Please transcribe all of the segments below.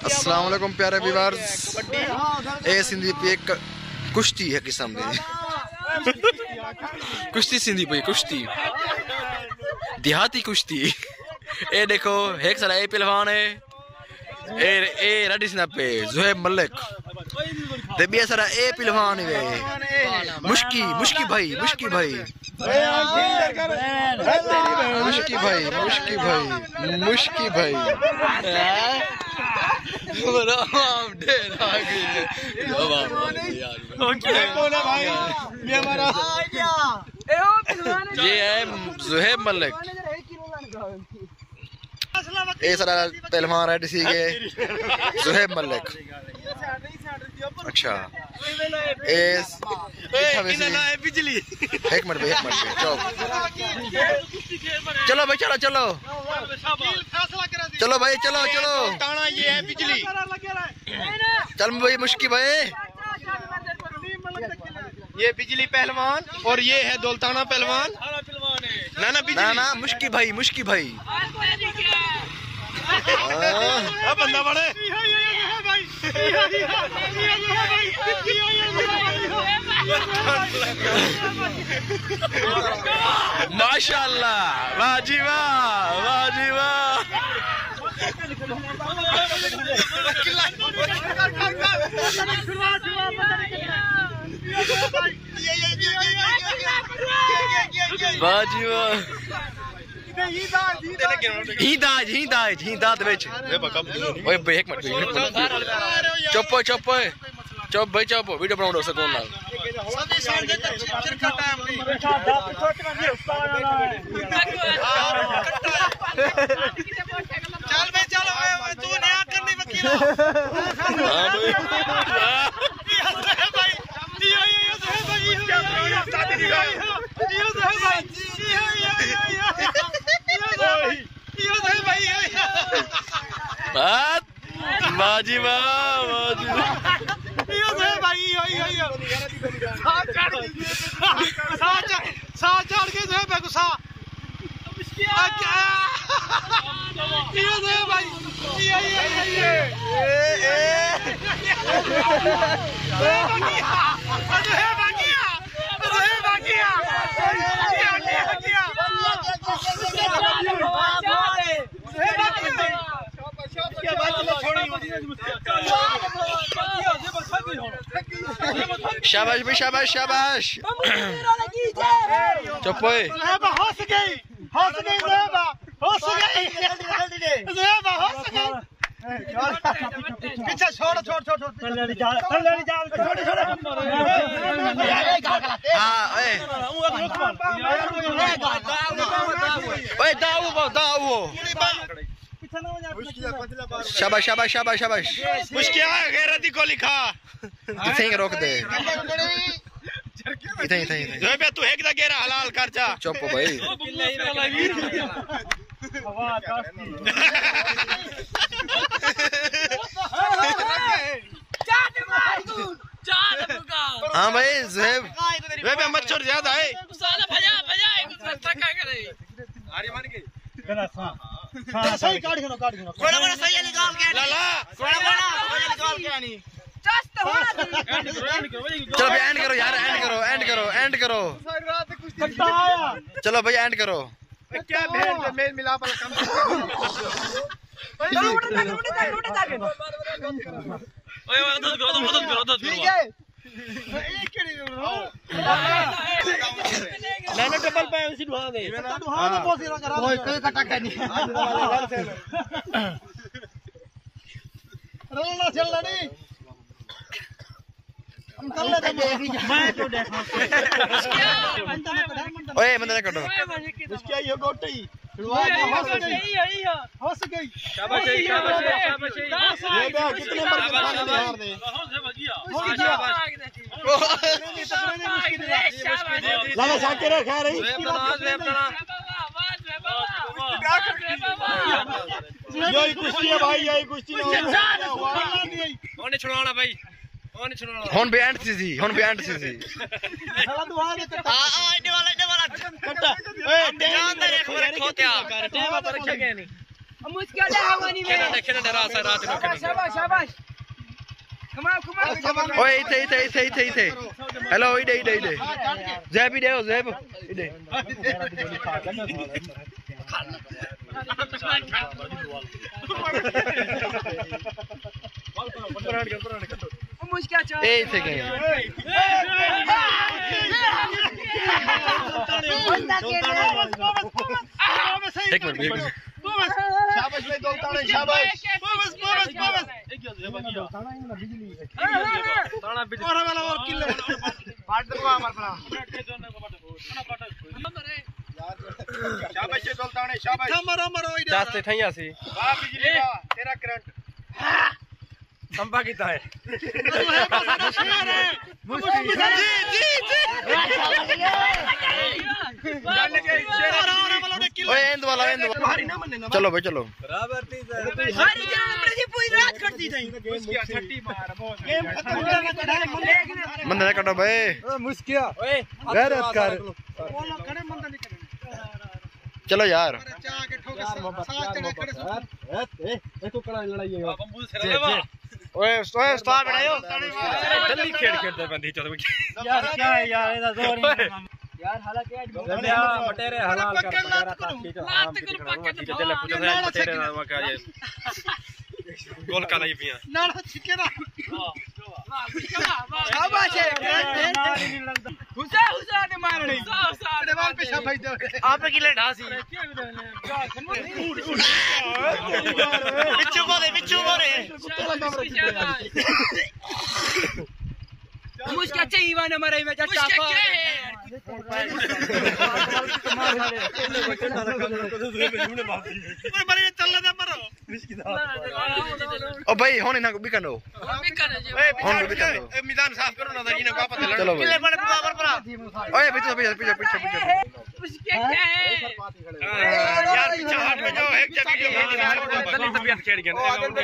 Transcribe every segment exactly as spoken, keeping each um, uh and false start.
السلام علیکم پیارے ویورز، اے سندی پئی ہک کشتی ہے قسم دی۔ کشتی سندی پئی، کشتی، دیہاتی کشتی۔ اے ݙیکھو، ہک سارا اے پہلوان ہے، اے اے رڈی سندا پئے زہیب ملک، تے ٻیا سارا اے پہلوان ہے مشکی، مشکی بھائی، مشکی بھائی۔ مشکی بھائی، مشکی بھائی، مشکی بھائی۔ عوام ڈھیر آ گئی ہے۔ عوام آ گئی یار۔ یہ ہے زہیب ملک۔ اے سارا پہلوان ہے، ݙسی ڳئے زہیب ملک۔ اچھا، اے س-، اے، کتھا ویسی؟ انہاں لائے بجلی۔ ہک منٹ بھائی، ہک منٹ بھائی، چلو۔ چلو بھائی، چلو، چلو۔ چلو بھائی، چلو، چلو۔ تانا یہ ہے بجلی۔ چل بھائی، مشکی بھائی۔ یہ بجلی پہلوان اور یہ ہے دولتانہ پہلوان۔ نہ، نہ، بجلی۔ نہ، نہ، مشکی بھائی، مشکی بھائی۔ ہاں۔ اے بندہ بڑے۔ ماشاءاللہ، واہ جی واہ، واہ جی واہ۔ واہ جی واہ۔ ہی داج، ہی داج، ہی داج وچ۔ اوئے بھائی، ہک منٹ، ہک منٹ۔ چپ اوئے، چپ اوئے۔ چپ بھائی، چپ، ویڈیو بݨاؤ سکون نال۔ چل بھائی، چل، اوئے، اوئے، توں نیا کرنی وکیل۔ ہاں بھائی۔ بات۔ واہ جی واہ، واہ جی واہ۔ ساہ چڑھ، ساہ چڑھ کے زہیب ہے غصہ۔ یہ دے بھائی، یہ، یہ، یہ، یہ۔ اے، اے۔ زہیب آ گیا، زہیب آ گیا، زہیب آ گیا۔ شاباش بھائی، شاباش، شاباش۔ چپ اوئے۔ زہیبا ہس ڳئی، ہس ڳئی زہیبا، ہس ڳئی۔ زہیبا ہس ڳئی۔ پچھے چھوڑ، چھوڑ، چھوڑ، چھوڑ۔ تلے والی جال، تلے والی جال۔ چھوڑ، چھوڑ۔ ہاں، اے۔ اوئے، داؤ، داؤ۔ شاباش، شاباش، شاباش، شاباش۔ مشکیا غیرت دی گولی کھا۔ اتھیں ہی روک دے۔ اتھیں، اتھیں، اتھیں۔ زویبے، تو ہک دا گیرا حلال کر چا۔ چپ بھائی۔ ہاں بھائی، زویب۔ زویبے، مچھر زیادہ ہے۔ صحیح، کاٹ گھنو، کاٹ گھنو۔ کوئی نہ، کوئی نہ، صحیح والی ڳالھ کہنی۔ لالا۔ کوئی نہ، کوئی نہ، صحیح والی ڳالھ کہنی۔ چست ہونا چاہیے۔ چلو بھائی، اینڈ کرو یار، اینڈ کرو، اینڈ کرو، اینڈ کرو۔ چلو بھائی، اینڈ کرو۔ کیا بہن جو میل ملاپ والا کم؟ اوئے، اوئے، مدد کرو، مدد کرو، مدد کرو۔ ٹھیک ہے۔ نہ، نہ، ڈبل پائے، اسی ڈھوا دے۔ ڈھوا دے، بہت ہی رنگ اوئے، کوئی کٹا کھانی۔ رلنا چلنا نہیں۔ میں کیوں دیکھاں؟ اوئے، بندے نہ کٹو۔ اس کیا یہ گوٹی؟ ہس ڳئی۔ ہس ڳئی۔ شاباش، شاباش، شاباش۔ یہ کیا، کتنے مرد کھانے بہار دے؟ لالا شاکر ہے، خیر ہے۔ یہی کشتی ہے بھائی، یہی کشتی ہے۔ ہن چھڑانا بھائی۔ ہن چھڑانا۔ ہن بھی اینڈ تھیسی، ہن بھی اینڈ تھیسی۔ آ، آ، ایڈے والا، ایڈے والا۔ کٹا۔ اے، ٹیم جان دے رکھو، رکھو تے آ۔ ٹیم پر رکھیا گیا نہیں۔ کھیݙݨ ݙے، کھیݙݨ ݙے، رات سا، رات نوں کھیݙݨ ݙے۔ شاباش، شاباش۔ کھما، کھما۔ اوئے، اتھے، اتھے، اتھے، اتھے، اتھے۔ ہیلو، ایݙے، ایݙے، ایݙے۔ زیب، ایݙے آؤ، زیب۔ ایݙے۔ اے اتھے کہیں۔ ہک منٹ، ہک منٹ۔ شاباش بھائی، دولتاݨے، شاباش۔ شاباش دولتاݨے، شاباش۔ مرو، مرو، ادھر۔ دس تے ٹھائیاں سی۔ واہ بجلی واہ، تیرا کرنٹ۔ تمبا کیتا ہے۔ جی، جی، جی۔ اوئے، ایند والا، ایند والا۔ چلو بھائی، چلو۔ ساری جان اپݨی پوری رات کٹدی تھئی۔ بندے نہ کٹو بھائی۔ غیرت کر۔ چلو یار۔ اوئے، اوئے، استاد بݨائیو۔ جلدی کھیݙ کھیݙ تے بندی چلو۔ یار، کیا ہے یار، اے دا زور ہی نہیں۔ یار، حالانکہ بٹیرے حلال کر، بٹیرا تاں ٹھیک ہے، حرام کی دکھنا، ٹھیک ہے، جلے پوچھو، بٹیرے نال کیا جے؟ گول کا نہیں پیاں۔ نال چھکے دا۔ شاباش ہے۔ حسا، حسا تے مارنی۔ حسا، حسا تے مارنی۔ آپ کی لے ڈھاسی۔ پچھو بولے، پچھو بولے۔ مشکل چاہیے وانا مارے میں جٹا۔ او بھائی، ہݨ انہاں کوں ٻکھݨ ݙیو۔ ہݨ ٻکھݨ ݙیو۔ اے میدان صاف کرو نا، جی نے واپس لڑ۔ چلو بھائی۔ کلے بڑے برابر بھرا۔ اوئے، پچھے، پچھے، پچھے، پچھے، پچھے۔ ہاں، یار، پچھے ہٹ کے جاؤ، ایک جگہ۔ طبیعت کھیڑ گئی۔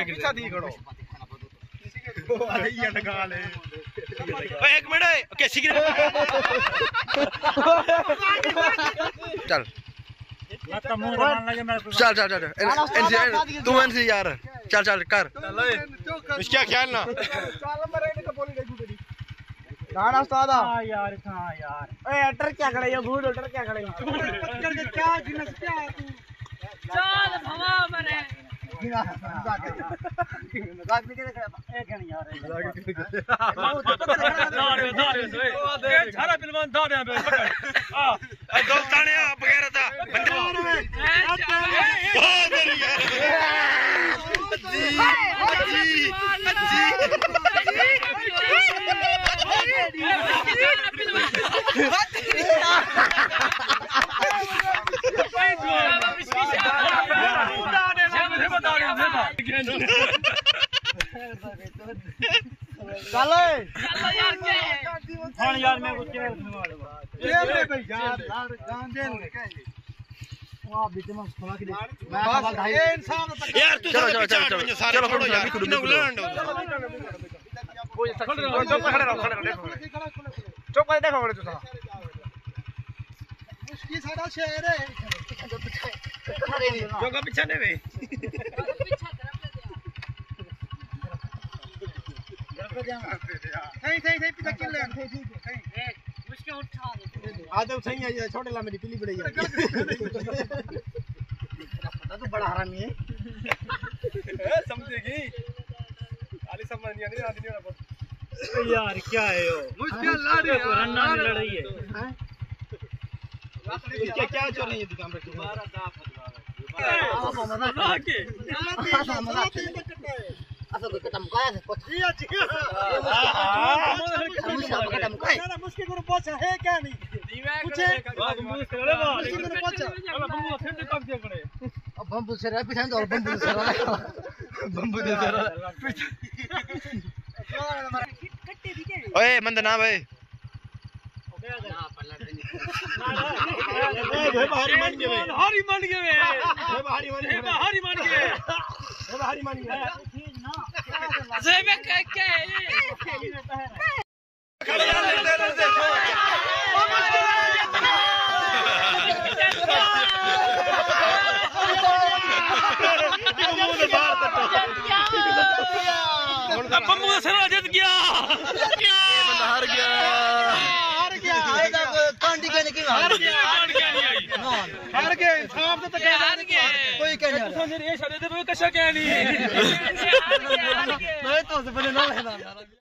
پیچھے تھی کھڑو۔ اوئے، ہک منٹ، اوئے، کیسی گرے؟ چل۔ چل، چل، چل، چل۔ این-، این سی، این-، توں این سی یار۔ چل، چل، کر۔ اس کیا خیال نا؟ نہ، نہ، استاد۔ ہاں یار، ہاں یار۔ اے، ٹرکیا کھڑے ہو، بھول ٹرکیا کھڑے ہو۔ پکڑ کے کیا جنس کیا ہے تو؟ چال بھوا مرے۔ مذاق نہیں کرے۔ اے کہنی یار۔ داڑے، داڑے، اے سارا پلوان داڑیاں پہ پکڑ۔ آ۔ اے دولتاݨے آ، بغیرت آ۔ بندے۔ او میری یار۔ جی، جی، جی۔ چل اے۔ ہݨ یار میں کوں چیل سݨوا ݙے۔ چیل دے بھائی یار، لڑ جان دے۔ وہ آپ بیٹے میں کھلا کے دے۔ میں بس، کھلا ڈھائی۔ اے انسان تاں یار، توں چلو، سارے چلو، پچھاڑ چلو، ونڄو، سارے چلو، چھوڑو یار۔ چلو، چلو، چلو۔ کوئی سک-، کوئی چپ کھڑے رہو، کھڑے رہو، ݙیکھو۔ چپ کر ݙیکھو، کھڑے تساں۔ مشکی ساݙا شہر ہے۔ جو کو پچھاݨے وے۔ تھئی، تھئی، تھئی، پتہ کلے۔ آ تو صحیح ہے، چھوٹے لا میری پلی بڑی ہے۔ پتہ تو بڑا حرامی ہے۔ اے، سمجھے گی؟ علی سمجھ نہیں آتی، آتی نہیں ہونا۔ یار، کیا ہے وہ؟ مشکل لڑ یار۔ رنّا میں لڑائی ہے۔ ہیں؟ اس کے کیا چل رہی ہے دکان پہ؟ اصل کوئی کٹا مکایا تھا کچھ۔ جی، جی۔ مشکل کٹا مکایا۔ نہ، نہ، مشکل کو پوچھا ہے کیا نہیں؟ پوچھے؟ مشکل کو پوچھا۔ اب بمبو سر پیچھے تو بمبو سر۔ بمبو دے سر۔ اوئے، مند نہ بھائی۔ اے بھاری من ڳئے۔ ہاری من ڳئے۔ اے بھاری من ڳئے۔ اے بھاری من ڳئے۔ اے بھاری من ڳئے۔ زیبے کیا، کیا ہے؟ پمو دا سرا جت گیا۔ ہار گیا۔ ہار گیا۔ کانڈی کے نہیں ہار گیا۔ کانڈ کیا نہیں آئی؟ ہار گیا۔ انصاف تو تکے ہار گیا۔ کوئی کہہ نہیں۔ تساں جڑے شادے تے کوئی کشا کیا نہیں؟ میں تو سے بنے نہ لینا۔